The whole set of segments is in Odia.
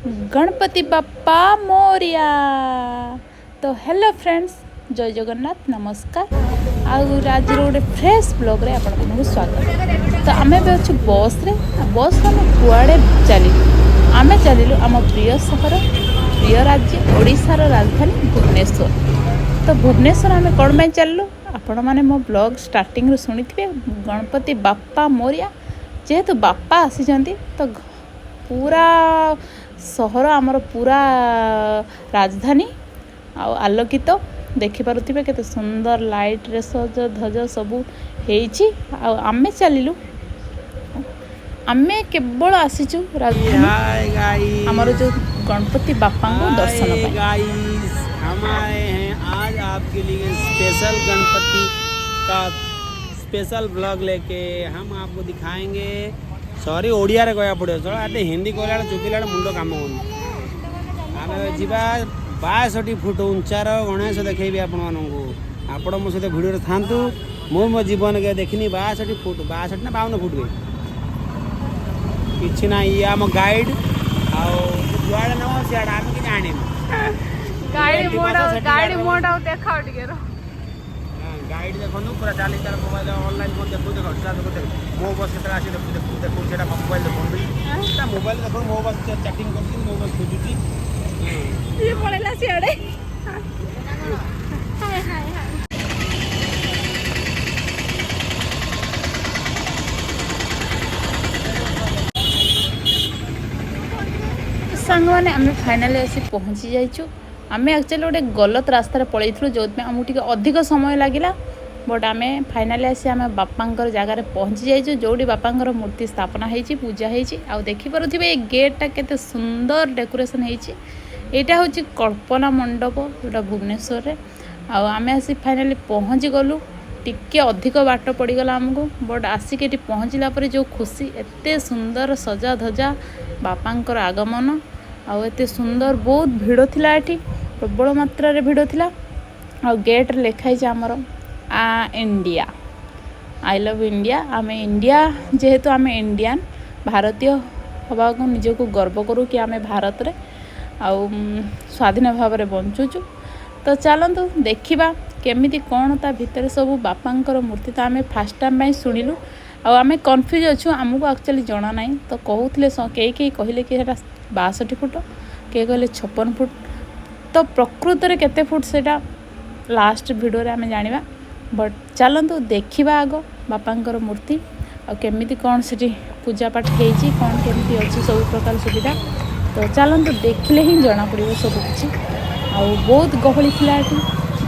ଗଣପତି ବାପ୍ପା ମୋରିଆ। ତ ହ୍ୟାଲୋ ଫ୍ରେଣ୍ଡସ୍, ଜୟ ଜଗନ୍ନାଥ, ନମସ୍କାର। ଆଉ ଆଜିର ଗୋଟେ ଫ୍ରେଶ୍ ବ୍ଲଗ୍ରେ ଆପଣମାନଙ୍କୁ ସ୍ୱାଗତ। ତ ଆମେ ଏବେ ଅଛୁ ବସ୍ରେ। ବସ୍ରେ ଆମେ କୁଆଡ଼େ ଚାଲିଲୁ? ଆମେ ଚାଲିଲୁ ଆମ ପ୍ରିୟ ସହର, ପ୍ରିୟ ରାଜ୍ୟ ଓଡ଼ିଶାର ରାଜଧାନୀ ଭୁବନେଶ୍ୱର। ତ ଭୁବନେଶ୍ୱର ଆମେ କ'ଣ ପାଇଁ ଚାଲିଲୁ? ଆପଣମାନେ ମୋ ବ୍ଲଗ୍ ଷ୍ଟାର୍ଟିଂରୁ ଶୁଣିଥିବେ, ଗଣପତି ବାପ୍ପା ମୋରିଆ। ଯେହେତୁ ବାପ୍ପା ଆସିଛନ୍ତି, ତ ପୁରା ସହର ଆମର, ପୁରା ରାଜଧାନୀ ଆଉ ଆଲୋକିତ। ଦେଖିପାରୁଥିବେ କେତେ ସୁନ୍ଦର ଲାଇଟ୍ରେ ସଜ ଧଜ ସବୁ ହେଇଛି। ଆଉ ଆମେ ଚାଲିଲୁ, ଆମେ କେବଳ ଆସିଛୁ ରାଜଧାନୀ हाय गाइस। ଆମର ଯେଉଁ ଗଣପତି ବାପ୍ପାଙ୍କୁ ଦର୍ଶନ हाय ପାଇଁ। गाइस, हम आए हैं आज आपके लिए स्पेशल गणपति का स्पेशल ब्लॉग लेके। हम आपको दिखाएंगे। ସରି, ଓଡ଼ିଆରେ କହିବାକୁ ପଡ଼ିବ। ଚଳ ଆଟେ, ହିନ୍ଦୀ କହିଲା ବେଳେ ଚୁପିଲା ବେଳେ ମୁଣ୍ଡ କାମ କରୁନି। ଆମେ ଯିବା, 62 ଫୁଟ ଉଞ୍ଚାର ଗଣେଶ ଦେଖେଇବି ଆପଣମାନଙ୍କୁ। ଆପଣ ମୋ ସହିତ ଭିଡ଼ିଓରେ ଥାନ୍ତୁ। ମୁଁ ମୋ ଜୀବନ କେବେ ଦେଖିନି 62 ଫୁଟ, 62 ନା 52 ଫୁଟ ବି କିଛି ନାହିଁ। ଇଏ ଆମ ଗାଇଡ଼, ଆଉ ଯୁଆଡ଼େ ନେବ ସିଆଡ଼େ, ଆମେ କିଛି ଜାଣିନୁ। ଗାଇଡ଼। ଏଠି ବସ, ସେଠି ଗାଇଡ଼। ଗାଡ଼ି। ମୁହଁଟା ଦେଖାଅ ଟିକେ। ଗାଇଡ଼ ଦେଖନ୍ତୁ, ପୁରା ଚାଲି ତାର ମୋବାଇଲ ଅନଲାଇନ୍ କ'ଣ ଦେଖୁ। ଦେଖ, ଦେଖୁ ଦେଖ, ମୋ ବସ୍ କେତେବେଳେ ଆସି ଦେଖୁ ଦେଖୁ ଦେଖୁ। ସେଇଟା ମୋବାଇଲ ଦେଖନ୍ତୁ, ତା ମୋବାଇଲ ଦେଖନ୍ତୁ। ମୋ ବସ୍ ଚାଟିଂ କରୁଛି, ମୋ ବସ୍ ଖୋଜୁଛି। ସିଏ ପଳେଇଲା ସିଆଡ଼େ। ହାଏ ହାଏ ହାଏ। ସାଙ୍ଗମାନେ, ଆମେ ଫାଇନାଲି ଆସି ପହଞ୍ଚି ଯାଇଛୁ। ଆମେ ଆକ୍ଚୁଆଲି ଗୋଟେ ଗଲତ ରାସ୍ତାରେ ପଳେଇଥିଲୁ, ଯେଉଁଥିପାଇଁ ଆମକୁ ଟିକେ ଅଧିକ ସମୟ ଲାଗିଲା। ବଟ୍ ଆମେ ଫାଇନାଲି ଆସି ଆମେ ବାପାଙ୍କର ଜାଗାରେ ପହଞ୍ଚି ଯାଇଛୁ, ଯେଉଁଠି ବାପାଙ୍କର ମୂର୍ତ୍ତି ସ୍ଥାପନା ହେଇଛି, ପୂଜା ହେଇଛି। ଆଉ ଦେଖିପାରୁଥିବେ ଏ ଗେଟ୍ଟା କେତେ ସୁନ୍ଦର ଡେକୋରେସନ୍ ହେଇଛି। ଏଇଟା ହେଉଛି କଳ୍ପନା ମଣ୍ଡପ, ଯେଉଁଟା ଭୁବନେଶ୍ୱରରେ। ଆଉ ଆମେ ଆସି ଫାଇନାଲି ପହଞ୍ଚି ଗଲୁ। ଟିକେ ଅଧିକ ବାଟ ପଡ଼ିଗଲା ଆମକୁ, ବଟ୍ ଆସିକି ଏଠି ପହଞ୍ଚିଲା ପରେ ଯେଉଁ ଖୁସି, ଏତେ ସୁନ୍ଦର ସଜା ଧଜା, ବାପାଙ୍କର ଆଗମନ ଆଉ ଏତେ ସୁନ୍ଦର। ବହୁତ ଭିଡ଼ ଥିଲା ଏଠି, ପ୍ରବଳ ମାତ୍ରାରେ ଭିଡ଼ ଥିଲା। ଆଉ ଗେଟ୍ରେ ଲେଖା ହେଇଛି ଆମର ଇଣ୍ଡିଆ, I love India. ଆମେ ଇଣ୍ଡିଆ, ଯେହେତୁ ଆମେ ଇଣ୍ଡିଆନ୍, ଭାରତୀୟ ହେବାକୁ ନିଜକୁ ଗର୍ବ କରୁ କି ଆମେ ଭାରତରେ ଆଉ ସ୍ୱାଧୀନ ଭାବରେ ବଞ୍ଚୁଛୁ। ତ ଚାଲନ୍ତୁ ଦେଖିବା କେମିତି କ'ଣ ତା ଭିତରେ ସବୁ ବାପାଙ୍କର ମୂର୍ତ୍ତି। ତ ଆମେ ଫାର୍ଷ୍ଟ ଟାଇମ୍ ପାଇଁ ଶୁଣିଲୁ ଆଉ ଆମେ କନଫ୍ୟୁଜ୍ ଅଛୁ, ଆମକୁ ଆକ୍ଚୁଆଲି ଜଣା ନାହିଁ। ତ କହୁଥିଲେ, କେହି କେହି କହିଲେ କି ସେଇଟା 62 ଫୁଟ, କେହି କହିଲେ 56 ଫୁଟ। ତ ପ୍ରକୃତରେ କେତେ ଫୁଟ ସେଇଟା ଲାଷ୍ଟ ଭିଡ଼ିଓରେ ଆମେ ଜାଣିବା। ବଟ୍ ଚାଲନ୍ତୁ ଦେଖିବା ଆଗ ବାପାଙ୍କର ମୂର୍ତ୍ତି ଆଉ କେମିତି କ'ଣ ସେଠି ପୂଜା ପାଠ ହେଇଛି, କ'ଣ କେମିତି ଅଛି ସବୁ ପ୍ରକାର ସୁବିଧା। ତ ଚାଲନ୍ତୁ, ଦେଖିଲେ ହିଁ ଜଣାପଡ଼ିବ ସବୁ କିଛି। ଆଉ ବହୁତ ଗହଳି ଥିଲା ଏଠି,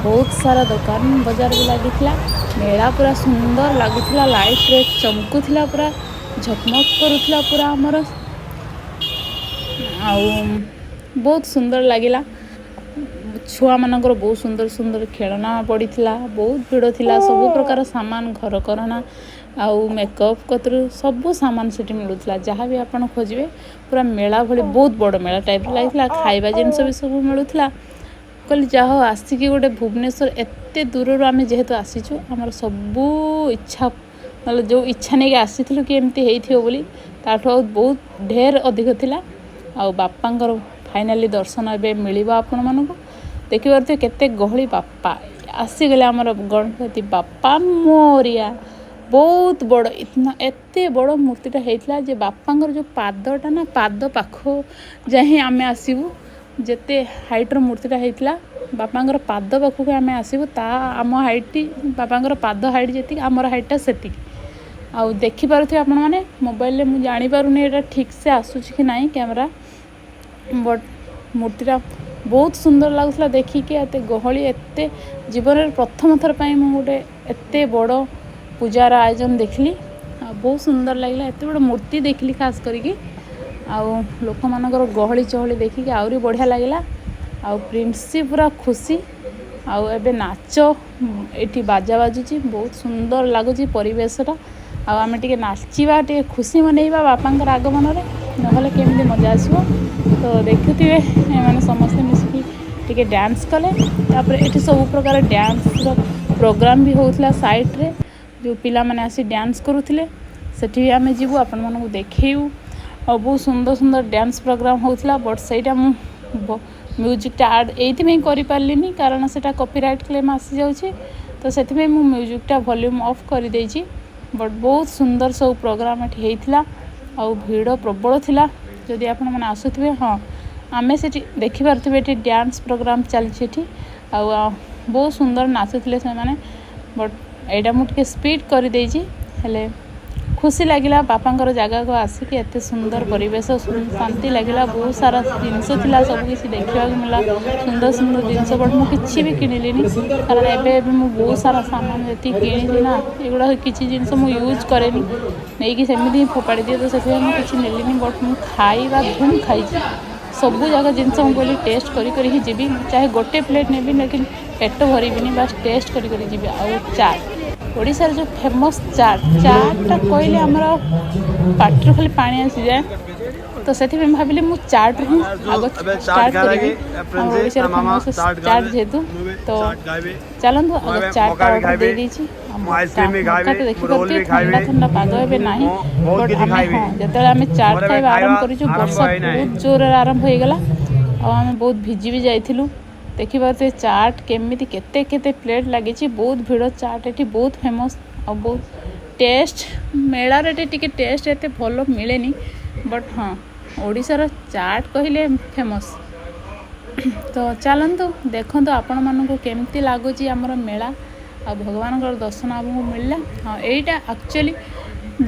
ବହୁତ ସାରା ଦୋକାନ ବଜାର ବି ଲାଗିଥିଲା। ମେଳା ପୁରା ସୁନ୍ଦର ଲାଗୁଥିଲା, ଲାଇଟ୍ରେ ଚମକୁଥିଲା, ପୁରା ଝକମକ କରୁଥିଲା ପୁରା ଆମର। ଆଉ ବହୁତ ସୁନ୍ଦର ଲାଗିଲା। ଛୁଆମାନଙ୍କର ବହୁତ ସୁନ୍ଦର ସୁନ୍ଦର ଖେଳନା ପଡ଼ିଥିଲା। ବହୁତ ଭିଡ଼ ଥିଲା। ସବୁ ପ୍ରକାର ସାମାନ, ଘରକରଣା ଆଉ ମେକଅପ୍ କତରୁ ସବୁ ସାମାନ ସେଠି ମିଳୁଥିଲା। ଯାହା ବି ଆପଣ ଖୋଜିବେ, ପୁରା ମେଳା ଭଳି, ବହୁତ ବଡ଼ ମେଳା ଟାଇପ୍ର ଲାଗିଥିଲା। ଖାଇବା ଜିନିଷ ବି ସବୁ ମିଳୁଥିଲା। କହିଲି, ଯାହା ହଉ, ଆସିକି ଗୋଟେ ଭୁବନେଶ୍ୱର ଏତେ ଦୂରରୁ ଆମେ ଯେହେତୁ ଆସିଛୁ, ଆମର ସବୁ ଇଚ୍ଛା, ନହେଲେ ଯେଉଁ ଇଚ୍ଛା ନେଇକି ଆସିଥିଲୁ କି ଏମିତି ହେଇଥିବ ବୋଲି, ତାଠୁ ଆଉ ବହୁତ ଢେର ଅଧିକ ଥିଲା। ଆଉ ବାପାଙ୍କର ଫାଇନାଲି ଦର୍ଶନ ଏବେ ମିଳିବ ଆପଣମାନଙ୍କୁ। ଦେଖିପାରୁଥିବେ କେତେ ଗହଳି। ବାପା ଆସିଗଲେ, ଆମର ଗଣପତି ବାପ୍ପା ମୋରିଆ। ବହୁତ ବଡ଼, ଏତେ ବଡ଼ ମୂର୍ତ୍ତିଟା ହେଇଥିଲା ଯେ ବାପାଙ୍କର ଯେଉଁ ପାଦଟା ନା, ପାଦ ପାଖ ଯାଏଁ ଆମେ ଆସିବୁ, ଯେତେ ହାଇଟ୍ର ମୂର୍ତ୍ତିଟା ହେଇଥିଲା। ବାପାଙ୍କର ପାଦ ପାଖକୁ ଆମେ ଆସିବୁ, ତା ଆମ ହାଇଟ୍, ବାପାଙ୍କର ପାଦ ହାଇଟ୍ ଯେତିକି, ଆମର ହାଇଟ୍ଟା ସେତିକି। ଆଉ ଦେଖିପାରୁଥିବେ ଆପଣମାନେ ମୋବାଇଲରେ, ମୁଁ ଜାଣିପାରୁନି ଏଇଟା ଠିକ୍ସେ ଆସୁଛି କି ନାହିଁ କ୍ୟାମେରା, ବଟ୍ ମୂର୍ତ୍ତିଟା ବହୁତ ସୁନ୍ଦର ଲାଗୁଥିଲା ଦେଖିକି। ଏତେ ଗହଳି, ଏତେ, ଜୀବନରେ ପ୍ରଥମ ଥର ପାଇଁ ମୁଁ ଗୋଟେ ଏତେ ବଡ଼ ପୂଜାର ଆୟୋଜନ ଦେଖିଲି ଆଉ ବହୁତ ସୁନ୍ଦର ଲାଗିଲା। ଏତେ ବଡ଼ ମୂର୍ତ୍ତି ଦେଖିଲି ଖାସ୍ କରିକି, ଆଉ ଲୋକମାନଙ୍କର ଗହଳି ଚହଳି ଦେଖିକି ଆହୁରି ବଢ଼ିଆ ଲାଗିଲା। ଆଉ ପ୍ରିନ୍ସି ପୁରା ଖୁସି। ଆଉ ଏବେ ନାଚ ଏଠି ବାଜା ବାଜୁଛି, ବହୁତ ସୁନ୍ଦର ଲାଗୁଛି ପରିବେଶଟା। ଆଉ ଆମେ ଟିକେ ନାଚିବା, ଟିକେ ଖୁସି ମନେଇବା ବାପାଙ୍କର ଆଗମନରେ, ନହେଲେ କେମିତି ମଜା ଆସିବ? ତ ଦେଖୁଥିବେ, ଏମାନେ ସମସ୍ତେ ମିଶିକି ଟିକେ ଡ୍ୟାନ୍ସ କଲେ। ତାପରେ ଏଠି ସବୁ ପ୍ରକାର ଡ୍ୟାନ୍ସର ପ୍ରୋଗ୍ରାମ୍ ବି ହେଉଥିଲା ସାଇଡ଼୍ରେ, ଯେଉଁ ପିଲାମାନେ ଆସି ଡ୍ୟାନ୍ସ କରୁଥିଲେ। ସେଠି ବି ଆମେ ଯିବୁ, ଆପଣମାନଙ୍କୁ ଦେଖେଇବୁ। ଆଉ ବହୁତ ସୁନ୍ଦର ସୁନ୍ଦର ଡ୍ୟାନ୍ସ ପ୍ରୋଗ୍ରାମ୍ ହେଉଥିଲା। ବଟ୍ ସେଇଟା ମୁଁ ମ୍ୟୁଜିକ୍ଟା ଆଡ଼୍ ଏଇଥିପାଇଁ କରିପାରିଲିନି, କାରଣ ସେଇଟା କପିରାଇଟ୍ କ୍ଲେମ୍ ଆସିଯାଉଛି। ତ ସେଥିପାଇଁ ମୁଁ ମ୍ୟୁଜିକ୍ଟା ଭଲ୍ୟୁମ୍ ଅଫ୍ କରିଦେଇଛି। ବଟ୍ ବହୁତ ସୁନ୍ଦର ସବୁ ପ୍ରୋଗ୍ରାମ୍ ଏଠି ହେଇଥିଲା ଆଉ ଭିଡ଼ ପ୍ରବଳ ଥିଲା। ଯଦି ଆପଣମାନେ ଆସୁଥିବେ, ହଁ, ଆମେ ସେଠି ଦେଖିପାରୁଥିବେ, ଏଠି ଡ୍ୟାନ୍ସ ପ୍ରୋଗ୍ରାମ୍ ଚାଲିଛି ଏଠି। ଆଉ ବହୁତ ସୁନ୍ଦର ନାଚୁଥିଲେ ସେମାନେ। ବଟ୍ ଏଇଟା ମୁଁ ଟିକେ ସ୍ପିଡ଼୍ କରିଦେଇଛି। ହେଲେ ଖୁସି ଲାଗିଲା ବାପାଙ୍କର ଜାଗାକୁ ଆସିକି, ଏତେ ସୁନ୍ଦର ପରିବେଶ, ଶାନ୍ତି ଲାଗିଲା। ବହୁତ ସାରା ଜିନିଷ ଥିଲା, ସବୁ କିଛି ଦେଖିବାକୁ ମିଳିଲା, ସୁନ୍ଦର ସୁନ୍ଦର ଜିନିଷ। ବଟ୍ ମୁଁ କିଛି ବି କିଣିଲିନି, କାରଣ ଏବେ ଏବେ ମୁଁ ବହୁତ ସାରା ସାମାନ ଯେତିକି କିଣିଛି ନା, ଏଗୁଡ଼ା କିଛି ଜିନିଷ ମୁଁ ୟୁଜ୍ କରେନି, ନେଇକି ସେମିତି ହିଁ ଫୋପାଡ଼ି ଦିଏ। ତ ସେଥିପାଇଁ ମୁଁ କିଛି ନେଲିନି। ବଟ୍ ମୁଁ ଖାଇବା ଧୁମ୍ ଖାଇଛି। ସବୁ ଯାକ ଜିନିଷ ମୁଁ କହିଲି ଟେଷ୍ଟ କରି କରି ହିଁ ଯିବି। ଚାହେ ଗୋଟେ ପ୍ଲେଟ୍ ନେବି, ଲେକିନ୍ ପେଟ ଭରିବିନି, ବାସ୍ ଟେଷ୍ଟ କରି କରି ଯିବି। ଆଉ ଚାଟ୍, ଓଡ଼ିଶାର ଯେଉଁ ଫେମସ୍ ଚାଟ୍, ଚାଟ୍ଟା କହିଲେ ଆମର ପାଟିରୁ ଖାଲି ପାଣି ଆସିଯାଏ। ତ ସେଥିପାଇଁ ଭାବିଲି ମୁଁ ଚାଟ୍ରୁ ହିଁ ଆଗ ଷ୍ଟାର୍ଟ କରିବି, ଆମର ଓଡ଼ିଶାର ଫେମସ୍ ଚାଟ୍ ଯେହେତୁ। ତ ଚାଲନ୍ତୁ, ଆଗ ଚାଟ୍ଟା ଅର୍ଡ଼ର ଦେଇଦେଇଛି। ଆଉ ମକା, ମକା ତ ଦେଖିପାରୁଥିବେ, ଥଣ୍ଡା ଥଣ୍ଡା ପାଗ ଏବେ ନାହିଁ। ବଟ୍ ଆମେ, ହଁ, ଯେତେବେଳେ ଆମେ ଚାଟ୍ ଖାଇବା ଆରମ୍ଭ କରିଛୁ, ବର୍ଷା ବହୁତ ଜୋରରେ ଆରମ୍ଭ ହେଇଗଲା ଆଉ ଆମେ ବହୁତ ଭିଜି ବି ଯାଇଥିଲୁ। ଦେଖିପାରୁଥିବେ ଚାଟ୍ କେମିତି କେତେ କେତେ ପ୍ଲେଟ୍ ଲାଗିଛି, ବହୁତ ଭିଡ଼। ଚାଟ୍ ଏଠି ବହୁତ ଫେମସ୍ ଆଉ ବହୁତ ଟେଷ୍ଟ। ମେଳାରେ ଏଠି ଟିକେ ଟେଷ୍ଟ ଏତେ ଭଲ ମିଳେନି, ବଟ୍ ହଁ, ଓଡ଼ିଶାର ଚାଟ୍ କହିଲେ ଫେମସ୍। ତ ଚାଲନ୍ତୁ, ଦେଖନ୍ତୁ ଆପଣମାନଙ୍କୁ କେମିତି ଲାଗୁଛି ଆମର ମେଳା ଆଉ ଭଗବାନଙ୍କର ଦର୍ଶନ ଆମକୁ ମିଳିଲା। ହଁ, ଏଇଟା ଆକ୍ଚୁଆଲି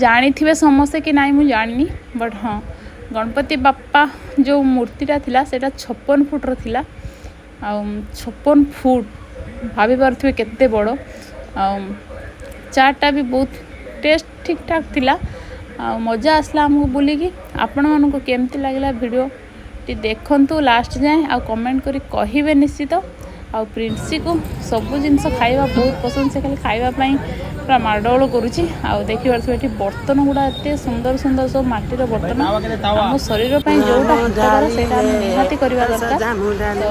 ଜାଣିଥିବେ ସମସ୍ତେ କି ନାଇଁ ମୁଁ ଜାଣିନି, ବଟ୍ ହଁ, ଗଣପତି ବାପ୍ପା ଯେଉଁ ମୂର୍ତ୍ତିଟା ଥିଲା, ସେଇଟା 56 ଫୁଟର ଥିଲା। ଆଉ 56 ଫୁଟ, ଭାବି ପାରୁଥିବେ କେତେ ବଡ଼। ଆଉ ଚାଟ୍ଟା ବି ବହୁତ ଟେଷ୍ଟ ଠିକ୍ ଠାକ୍ ଥିଲା ଆଉ ମଜା ଆସିଲା ଆମକୁ ବୁଲିକି। ଆପଣମାନଙ୍କୁ କେମିତି ଲାଗିଲା ଭିଡ଼ିଓଟି ଦେଖନ୍ତୁ ଲାଷ୍ଟ ଯାଏଁ ଆଉ କମେଣ୍ଟ କରି କହିବେ ନିଶ୍ଚିତ। ଆଉ ପ୍ରିନ୍ସିକୁ ସବୁ ଜିନିଷ ଖାଇବା ବହୁତ ପସନ୍ଦ, ସେ ଖାଲି ଖାଇବା ପାଇଁ ପୁରା ମାଡ଼ଗୋଳ କରୁଛି। ଆଉ ଦେଖିପାରୁଥିବେ ଏଠି ବର୍ତ୍ତନ ଗୁଡ଼ା ଏତେ ସୁନ୍ଦର ସୁନ୍ଦର, ସବୁ ମାଟିର ବର୍ତ୍ତନ। ଆମ ଶରୀର ପାଇଁ ଯେଉଁଟା ହିତକର, ସେଇଟା ଆମେ ନିହାତି କରିବା ଦରକାର। ତ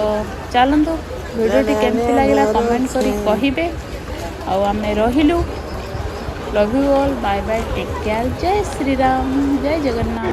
ଚାଲନ୍ତୁ, ଭିଡ଼ିଓଟି କେମିତି ଲାଗିଲା କମେଣ୍ଟ କରି କହିବେ। ଆଉ ଆମେ ରହିଲୁ। Love you all, bye bye, take care. Jay Shriram, Jay Jagannath.